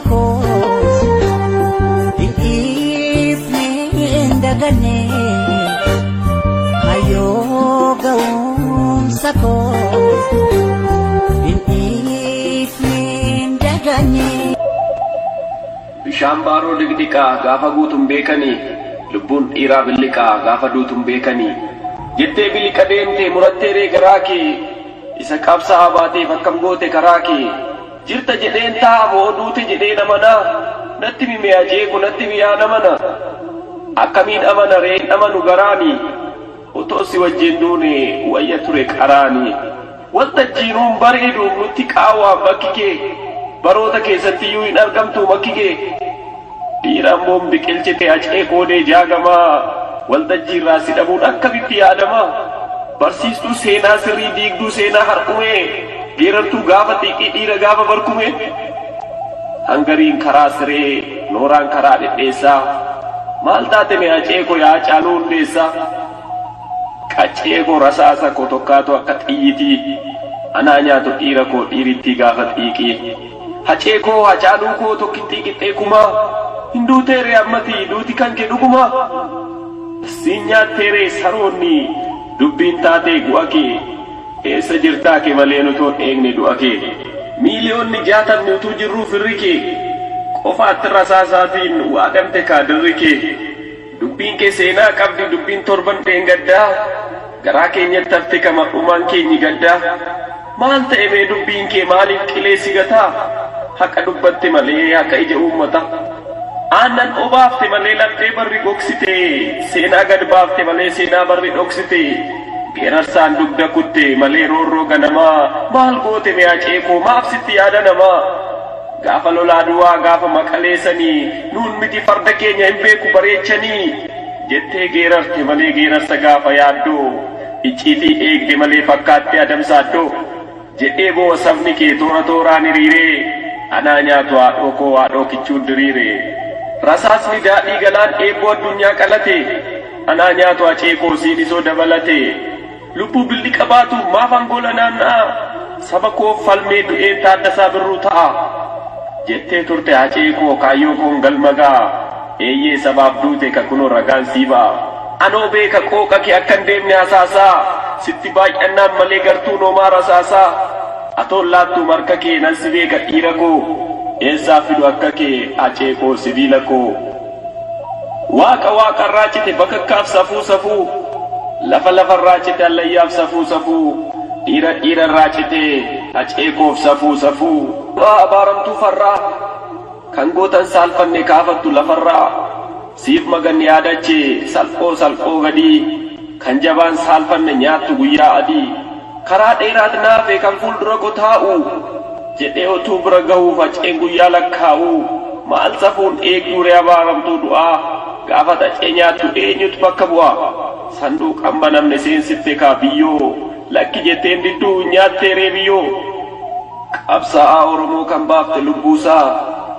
ga'umsa koos hin dhiifne hin daganne hayyoo ga'umsa koos hin dhiifne hin daganne. Bishaan baaroo diqdiqaa gaafa guutuun beekanii, lubbuun dhiiraa billiqaa gaafa duutuun beekanii. Jettee biliqa deemte murattee ree garaa kee, isa qabsaa'aa baateef akkam goote karaa kee. Jirta jedheen taa'a moo duute jedhee namanaa, natti mimee ajeeku natti mi'aa namana. Akkamiin amana reen amanu garaani, otoo si wajjin duune wayya ture qaraani. Waltajjiinuun bareedu nutti qaawwaan bakki kee, baroota keessattiyyuu hin argamtu makki kee. Dhiiraan boon biqilchite hacee koodee jaagamaa, waltajjiirraa si dhabuun akkamitti yaadamaa? Barsiistuu seenaa sirrii diigduu seenaa har'umee, geerartuu gaafa xiiqii dhiira gaafa barkumee. Hangariin karaa siree, nooraan karaa dhedheessaa, maal taate mee hacee koo yaa Caaluu Hundeessaa? Qaccee koo rasaasa koo tokkaatu akka xiyyitii, anaa nyaatu dhiira koo dhiirittii gaafa xiiqii. Hacee koo Hacaaluu koo tokkittii qixxee kumaa, hin duuteere ammati duuti kan kee dhugumaa. Siin nyaatteere saroonni dubbiin taatee gu'a kee, eessa jirtaa kee malee nutoon eegne du'a kee. Miiliyoonni 60 utuu jirruu firri kee, qofaatti rasaasaatiin waadamte kaadirri kee. Dubbiin kee seenaa qabdi dubbiin torban dheengaddaa, garaa keenyatti hafte kama dhumaan keenyi gaddaa. Maal ta'e mee dubbiin kee maaliif qilee si gataa? Haqa dubbatte malee haqa ija uummata. Aannan obaafte malee laphee barri gogsite, seenaa gad baafte malee seenaa barri dhoksite. Geerarsaan dugda kutte malee roorroo ganamaa, maal goote mee hacee koo maaf sitti yaada namaa? Gaafa lolaa duwaa gaafa maqaleessanii, nuun miti farda keenya hin beeku bareechanii. Jettee geerarte malee geerarsa gaafa yaaddoo, icciitii eegde malee fakkaatte adamsaaddoo. Jedhee boo'a sabni kee toora tooraan hiriiree, anaa nyaatu haadhoo koo haadhoo kichuun diriire. Rasaasni daadhii galaan eebboo addunyaa qalate, anaa nyaatu hacee koo siin isoo dabalate. Lubbuu billiqa baatu maaf angola naanna'a, saba koo falmee du'een Taaddasaa Birruu ta'a. Jettee turte hacee koo kaayyoo koon galma ga'a, eeyyee sabaaf duute ka kunoo ragaan sii ba'a. Anoo beeka qooqa kee akka hin deemne hasaasaa, sitti baay'annaan malee gartuun homaa rasaasaa. Atoon laattuu marka kee nan si beeka dhiira koo, eessaa fidu akka kee hacee koo sibiila koo. Waaqa waaqarraa cite bakakkaaf safuu safuu, lafa lafarraa cite allayyaaf safuu safuu, dhiira dhiirarraa cite hacee koof safuu safuu. Du'aa abaaramtuu farraa, kan gootan saalfanne kaafattu lafarraa, siif magan yaadache salphoo salphoo gadii, kan jabaan saalfanne nyaattu guyyaa adii. Karaa dheeraat naafe kan fuuldura koo taa'u, jedhee utuu bira gahuuf haceen guyyaa lakkaa'u. Maal safuun eegduu ree abaaramtuu du'aa, gaafa hacee nyaattu eenyutu bakka bu'a? Sanduuqan banamne seensitte kaa biyyoo, lakki jetteen didduu nyaattee ree biyyoo. Qabsaa'aa Oromoo kan baafte lubbuusaa,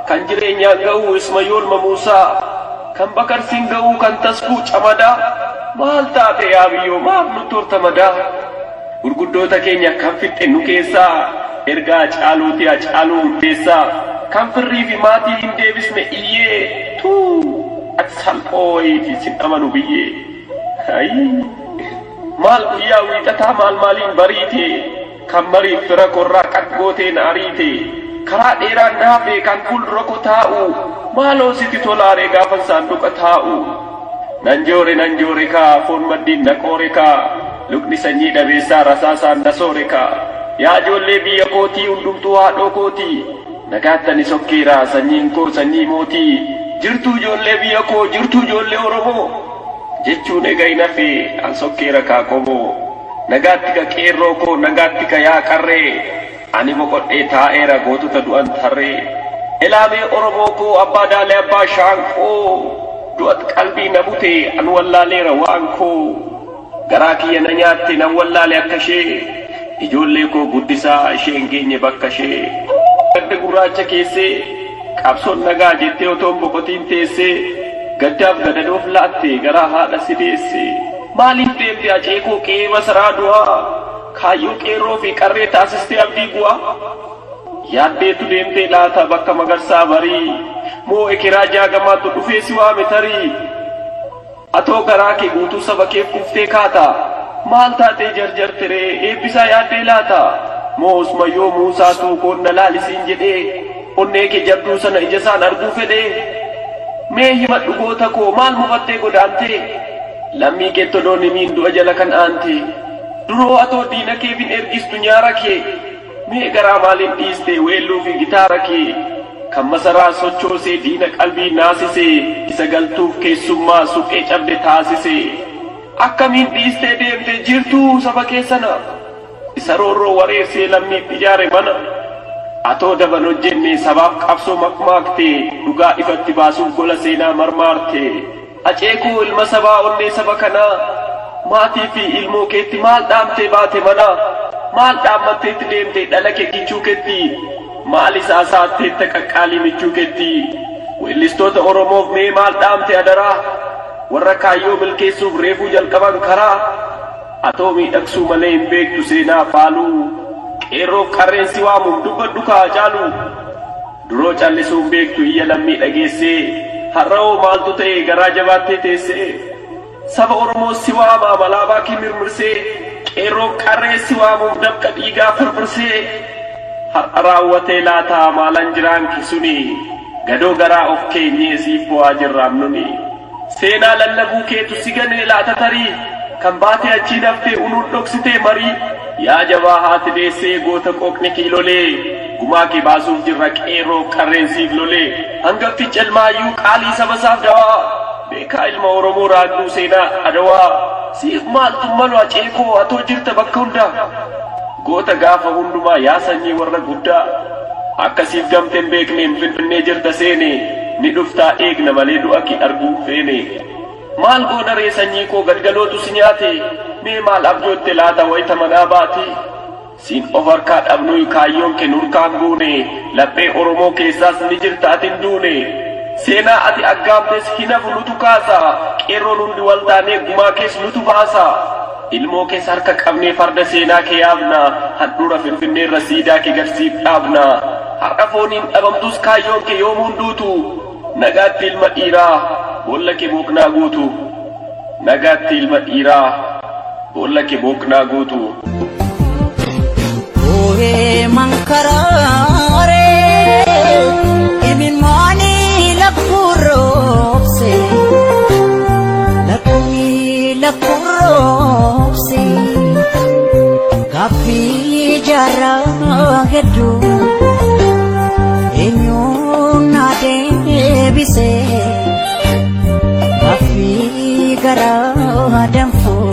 kan jireenyaan ga'uu Ismayool Mamuusaa, kan Bakarsiin ga'uu kan Tasfuu Camadaa, maal taate yaa biyyoo maaf nutti horta madaa? Gurguddoota keenya kan fixxe nu keessaa, ergaa Hacaaluuti Hacaaluu Hundeessaa, kan firrii fi maatii hin deebisne iyyee, tuu ati salphoo wayiiti sin amanu biyyee. Ayii maal guyyaa wiixataa maal maaliin bariite, kan mariif fira korraa qat gootee na ariite. Karaa dheeraan naafe kan fuuldura koo taa'u, maaloo sitti tolaaree gaafan saanduqa taa'u. Nan joore nan joore kaa foon maddiin na qoore kaa, lukni sanyii dhabeessaa rasaasaan na soore kaa. Yaa ijoollee biyya kootii hundumtuu haadhoo kootii, nagaattani sokkeeraa sanyiin koo sanyii mootii. Jirtuu ijoollee biyya koo jirtuu ijoollee Oromoo, jechuun egaa hin hafe an sokkeera kaa qomoo. Nagaatti ka qeerroo koo nagaatti ka yaa qarree, ani boqodhee taa'eera gootota du'an tarree. Elaamee Oromoo koo abbaa daalee abbaa shaanqoo, du'at qalbii na bute an wallaaleera waan koo. Garaa kiyya na nyaatte nan wallaale akka ishee, ijoollee koo guddisaa ishee hin geenye bakka ishee. Gadda gurraacha keessee qabsoon nagaa jettee otoon boqotiin teessee, gaddaaf gadadoof laatte garaa haadha si deesse. Maaliif deemte hacee koo qe'ee masaraa du'aa, kaayyoo qeerroo fi qarree taasistee abdii bu'aa? Yaaddeetu deemtee laata bakka magarsaa barii moo ekeraa jaagamaatu dhufee si waame tarii atoo garaa kee guutuu saba keef kuftee kaata maal taatee jarjarte ree eebbisaa yaaddee laata moo Usmayyoo Muusaatu koonna laalisiin jedhee onnee kee jabduu sana ija isaan arguu fedhee mee himadhu goota koo maal mufattee godaantee lammii keetti odoon himiin du'a jala kan aante duroo atoo diina keef hin ergistu nyaara kee mee garaa maaliin dhiiste weelluu fi gitaara kee kan masaraa sochoosee diina qalbii naasisee isa galtuuf keessummaa suphee cabde taasisee akkamiin dhiistee deemte jirtuu saba keessana isa roorroo wareersee lammiitti ijaare mana atoo daban hojjenne sabaaf qabsoo makmaaktee dhugaa ifatti baasuuf gola seenaa marmaarte aceekuu ilma sabaa onnee saba kanaa maatii fi ilmoo keetti maal dhaamtee baate mana maal dhaammatteetti deemte dhala kee kichuu keetti maal isaa saatteetta qaqqaalii michuu keetti weellistoota Oromoof mee maal dhaamte adaraa warra kaayyoo milkeessuuf reefuu jalqaban karaa atoo miidhagsuu malee hin beektu seenaa faaluu qeerroof qarreen si waamuun dubbadhu kaa caalu duroo callisuu hin beektu iyya lammii dhageessee har'a'oo maaltu ta'e garaa jabaattee teessee saba Oromoo si waamaa malaabaa kee mirmirsee qeerroof qarreen si waamuuf dafqa dhiigaa firfirsee har'a raawwatee laataa maalan jiraan kisuni gadoo garaa of keenyee siif bu'aa jirraam nuni seenaa lallabuu keetu si ganee laata tarii kan baatee achii naftee unuun dhoksitee marii yaa jabaa haati deessee goota qooqni kiilolee gumaa kee baasuuf jirra qeerroo qarreen siif lolee hangafticha ilmaayyuu qaalii saba isaaf dawaa beekaa ilma Oromoo raagduu seenaa adawaa siif maaltu malu aceekoo atoo jirta bakka hundaa goota gaafa hundumaa yaa sanyii warra guddaa akkasiif gamteen beekneen finfinnee jirta seene ni dhuftaa eegna malee du'a kee arguu feene maal goona ree sanyii koo galgalootu si nyaate mee maal abjootte laata wayita manaa baate siin of harkaa dhabnuu kaayyoon kee nurkaan buune laphee Oromoo keessaas ni jirta ati hin duune seenaa ati aggaamtes hin hafu nutu kaasa qeerroon hundi wal taanee gumaa kees nutu baasa ilmoo keessa harka qabnee farda seenaa kee yaabna handhuura finfinneerra siidaa kee garsiif dhaabna har'a fooniin dhabamtus kaayyoon kee yoomuun duutu nagaatti ilma dhiiraa boolla kee boqnaa guutu nagaatti ilma dhiiraa boolla kee boqnaa guutu. Oohee mankaraaree imimmaanii lakkuroobse lakkuyi lakkuroobse gaaffii jaarraa hedduu eenyuun na deebise gaaffii garaa danfuu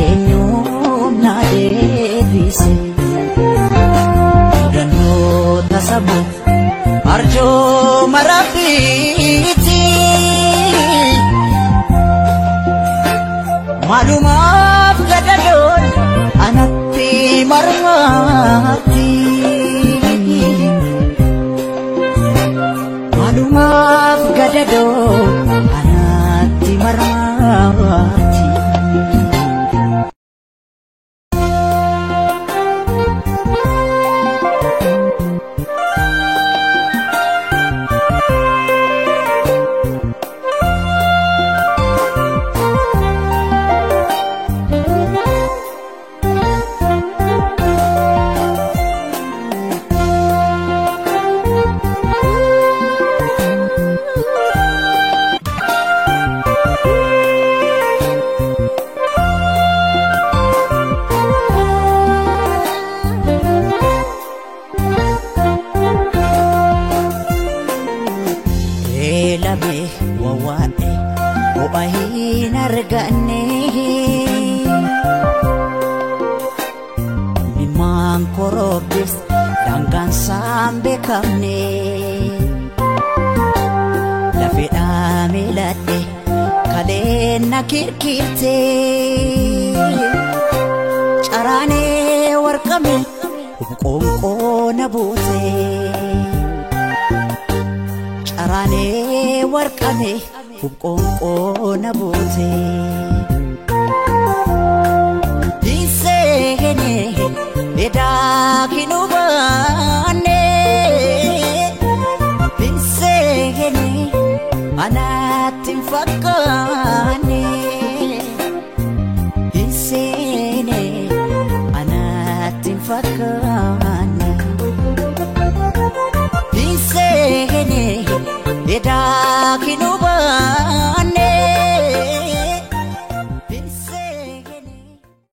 eenyuun na deebise gannoota sabu arjooma rabbiiti maalumaaf gadadoon anatti marmaatti maalumaaf gadadoon anatti marmaatti. Caraanee warqame qoonqoo na buute Caraanee warqame qoonqoo na buute Dinseenee Edaa hin hubanne hin seene anatti hin fakkaanne hin seene anatti hin fakkaanne hin seene edaa hin hubanne.